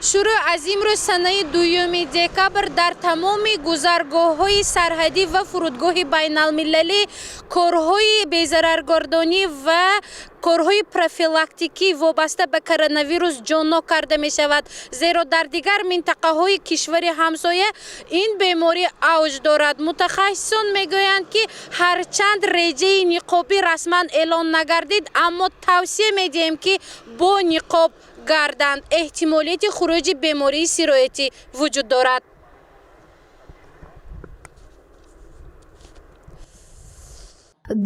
Шурӯъ аз имрӯз, санаи 2 декабр, дар тамоми гузаргоҳҳои сарҳадӣ ва фурудгоҳи байналмилалӣ корҳои безараргардонӣ ва корҳои профилактикӣ вобаста ба коронавирус ҷоннок карда мешавад, зеро дар дигар минтақаҳои кишвари ҳамсоя ин беморӣ авҷ дорад. Мутахассисон мегӯянд, ки ҳарчанд реҷаи ниқобӣ расман эълон нагардид, аммо тавсия медиҳем, ки бо ниқоб гарданд, эҳтимолияти хуруҷи бемории сироятӣ вуҷуд дорад.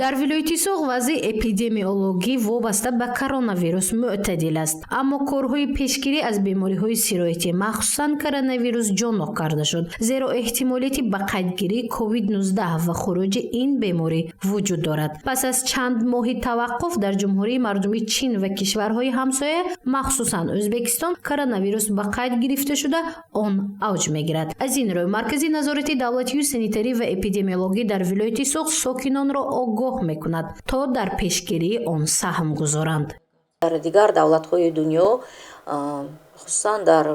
Дар вилояти Суғд вазъи эпидемиологӣ вобаста ба коронавирус мӯътадил аст, аммо корҳои пешгирӣ аз бемориҳои сироятӣ, махсусан коронавирус, ҷоннок карда шуд, зеро эҳтимолияти ба қайдгирии COVID-19 ва хуруҷи ин беморӣ вуҷуд дорад. Пас аз чанд моҳи таваққуф дар Ҷумҳурии Мардумии Чин ва кишварҳои ҳамсоя, махсусан Ӯзбекистон, коронавирус ба қайд гирифта шуда, он авҷ мегирад. Аз ин рӯй Маркази назорати давлатию санитарӣ ва эпидемиологӣ дар вилояти Суғд сокинонро огоҳ мекунад, то дар пешгирии он саҳм гузоранд. Дар дигар давлатҳои дунё, хусусан дар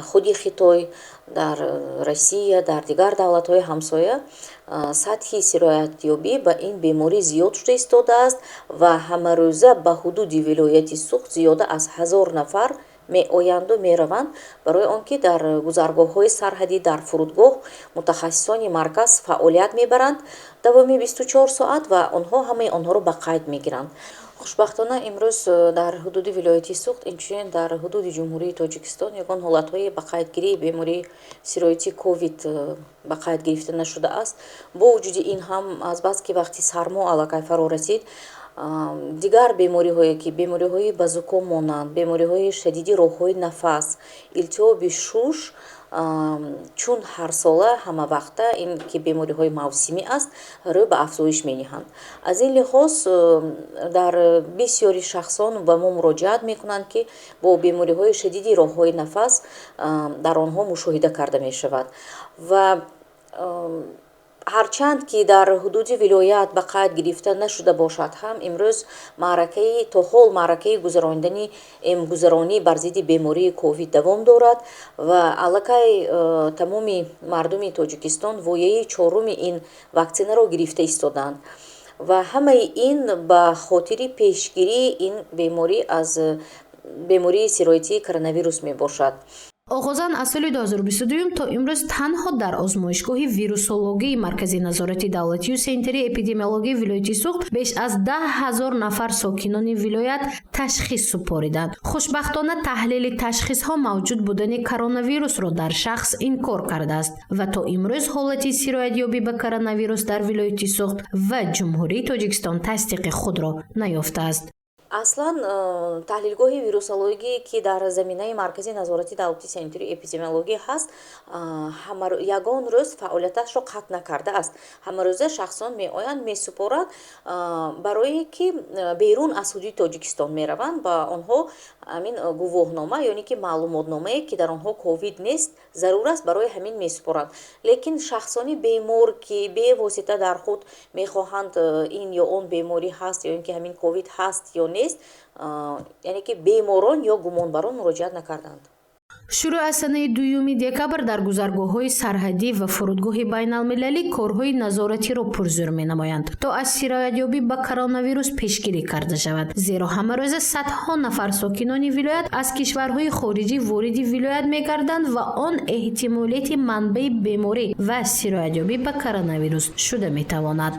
худи Хитой, дар Россия, дар дигар давлатҳои ҳамсоя сатҳи сироятёбӣ ба ин беморӣ зиёд шуда истодааст ва ҳамарӯза ба ҳудуди вилояти Суғд зиёда аз 1000 нафар меоянду мераванд. Барои он ки дар гузаргоҳҳои сарҳадӣ, дар фурудгоҳ мутахассисони марказ фаъолият мебаранд давоми 24 соат ва онҳо ҳамаи онҳоро ба қайд мегиранд. Хушбахтона, имрӯз дар ҳудуди вилояти Суғд, инчунин дар ҳудуди Ҷумҳурии Тоҷикистон ягон ҳолатҳои ба қайдгирии бемории сироятии ковид ба қайд гирифта нашудааст. Бо вуҷуди ин ҳам, азбаски вақти сармо аллакай фаро расид, дигар бемориҳое, ки бемориҳои ба зуком монанд, бемориҳои шадиди роҳҳои нафас, илтиҳоби шуш, чун ҳарсола ҳамавақта ин ки бемориҳои мавсимӣ аст, рӯ ба афзоиш мениҳанд. Аз ин лиҳоз дар бисёри шахсон ба мо муроҷиат мекунанд, ки бо бемориҳои шадиди роҳҳои нафас дар онҳо мушоҳида карда мешавад. Ва ҳарчанд ки дар ҳудуди вилоят ба қайд гирифта нашуда бошад ҳам, имрӯз маъракаи то ҳол маъракаи гузаронидани эмгузаронӣ бар зидди бемории ковид давом дорад ва аллакай тамоми мардуми Тоҷикистон вояи чоруми ин ваксинаро гирифта истодаанд ва ҳамаи ин ба хотири пешгирии ин беморӣ аз бемории сироятии коронавирус мебошад. Оғозан аз соли 2022 то имрӯз танҳо дар озмоишгоҳи вирусологии Маркази назорати давлатию санитарии эпидемиологии вилояти Суғд беш аз 10 000 нафар сокинони вилоят ташхис супориданд. Хушбахтона, таҳлили ташхисҳо мавҷуд будани коронавирусро дар шахс инкор кардааст ва то имрӯз ҳолати сироятёбӣ ба коронавирус дар вилояти Суғд ва Ҷумҳурии Тоҷикистон тасдиқи худро наёфтааст. Аслан таҳлилгоҳи вирусологӣ, ки дар заминаи Маркази назорати давлатии санитарию эпидемиологӣ ҳаст, ягон рӯз фаъолияташро қатъ накардааст. Ҳамарӯза шахсон меоянд, месупоранд. Барое ки берун аз ҳудуди Тоҷикистон мераванд, ба онҳо ҳамин гувоҳнома ё ин ки маълумотномае, ки дар онҳо ковид нест, зарур аст, барои ҳамин месупоранд. Лекин шахсони бемор, ки бевосита дар худ мехоҳанд, ин ё он беморӣ ҳаст ё ин ки ҳамин ковид ҳаст ё нест, яъне ки беморон ё гумонбарон муроҷиат накарданд. Шурӯъ аз санаи 2 декабр дар гузаргоҳҳои сарҳадӣ ва фурудгоҳи байналмилалӣ корҳои назоратиро пурзӯр менамоянд, то аз сироятёбӣ ба коронавирус пешгирӣ карда шавад, зеро ҳамарӯза садҳо нафар сокинони вилоят аз кишварҳои хориҷӣ вориди вилоят мегарданд ва он эҳтимолияти манбаи беморӣ ва сироятёбӣ ба коронавирус шуда метавонад.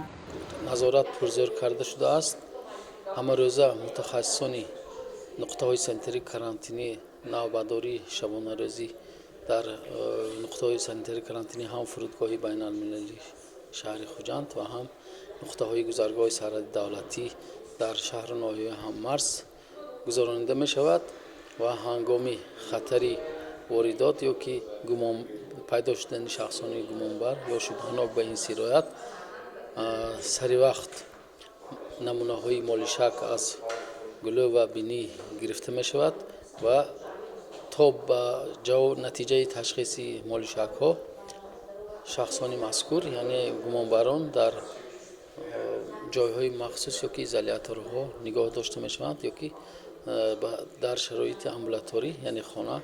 Назорат пурзӯр карда шудааст. Ҳамарӯза мутахассисони нуқтаҳои санитарии карантинӣ навбатдории шабонарӯзӣ дар нуқтаҳои санитарии карантинӣ, ҳам фурудгоҳи байналмилалии шаҳри Хуҷанд ва ҳам нуқтаҳои гузаргоҳи сарҳади давлатӣ дар шаҳру ноҳияи ҳаммарз гузаронида мешавад ва ҳангоми хатари воридот ё ки гумон пайдо шудани шахсони гумонбар ё шубҳанок ба ин сироят, сари вақт намунаҳои молишак аз гулӯ ва бинӣ гирифта мешавад ва то ба натиҷаи ташхиси молишакҳо шахсони мазкур, яъне гумонбарон, дар ҷойҳои махсус ё ки изоляторҳо нигоҳ дошта мешаванд ё ки Дар шароити амбулаторӣ, яъне хона,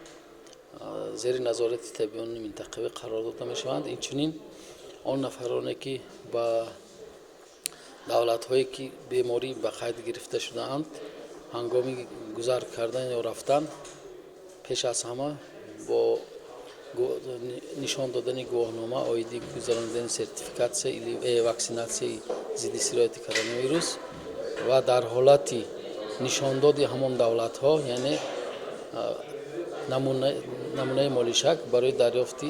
зери назорати табибони минтақавӣ қарор дода мешаванд. Инчунин он нафароне, ки ба давлатҳое, ки беморӣ ба қайд гирифта шудаанд, ҳангоми гузар кардан ё рафтан, пеш аз ҳама бо нишон додани гувоҳнома оиди гузаронидани сертификатсия или ваксинатсияи зидди сирояти коронавирус ва дар ҳолати нишондоди ҳамон давлатҳо, яъне намунаи молишак барои дарёфти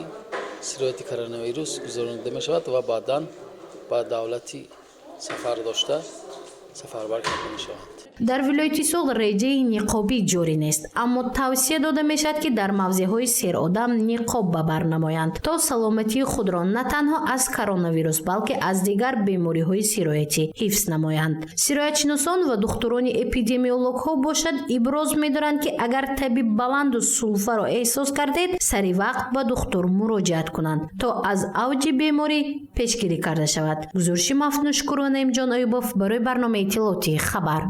сирояти коронавирус гузаронида мешавад ва баъдан ба давлати сафар дошта сафарбар карда мешаванд. Дар вилояти Суғд реҷаи ниқобӣ ҷорӣ нест, аммо тавсия дода мешавад, ки дар мавзеъҳои серодам ниқоб ба бар намоянд, то саломатии худро на танҳо аз коронавирус, балки аз дигар бемориҳои сироятӣ ҳифз намоянд. Сироятшиносон ва духтурони эпидемиологҳо бошад, иброз медоранд, ки агар таби баланду сулфаро эҳсос кардед, сари вақт ба духтур муроҷиат кунанд, то аз авҷи беморӣ пешгирӣ карда шавад. Гузориши Мафтун Шукурова, Наимҷон Аюбов барои барномаи иттилоотии «Хабар».